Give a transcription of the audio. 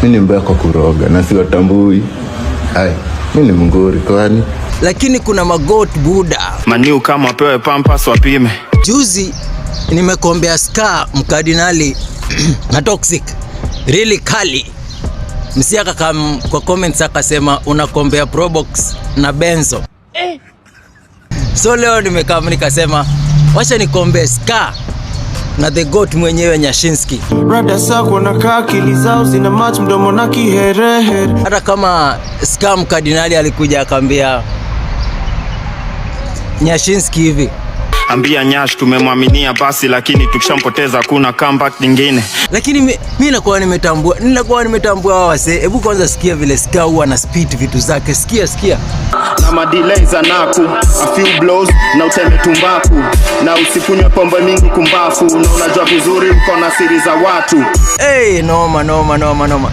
Mi ni mbaya kwa kuroga na siwatambui. Ai, mi ni mngori kwani? Lakini kuna magoat, buda. Maniu kama wapewe Pampers wapime. Juzi nimecompare Scar Mkardinali na Toxic really kali. Msee akacome kwa comments akasema unacompare Probox na Benzo. So leo nimekam nikasema wacha nicompare Scar na the goat mwenyewe, Nyashinski. Rada zako na kaa akili zao zina match mdomo na kiherehere. Hata kama Scar Mkardinali alikuja akaambia Nyashinski hivi. Ambia Nyash tumemwaminia basi, lakini tukishampoteza kuna comeback nyingine. Lakini mi ninakuwa nimetambua hawa wasee. Hebu kwanza sikia vile Scar huwa ana spit vitu zake. Sikia, sikia. Na madelay za naku, a few blows na uteme tumbaku, na usikunywe pombe mingi kumbafu, na unajua vizuri uko na siri za watu. Hey, noma noma noma noma.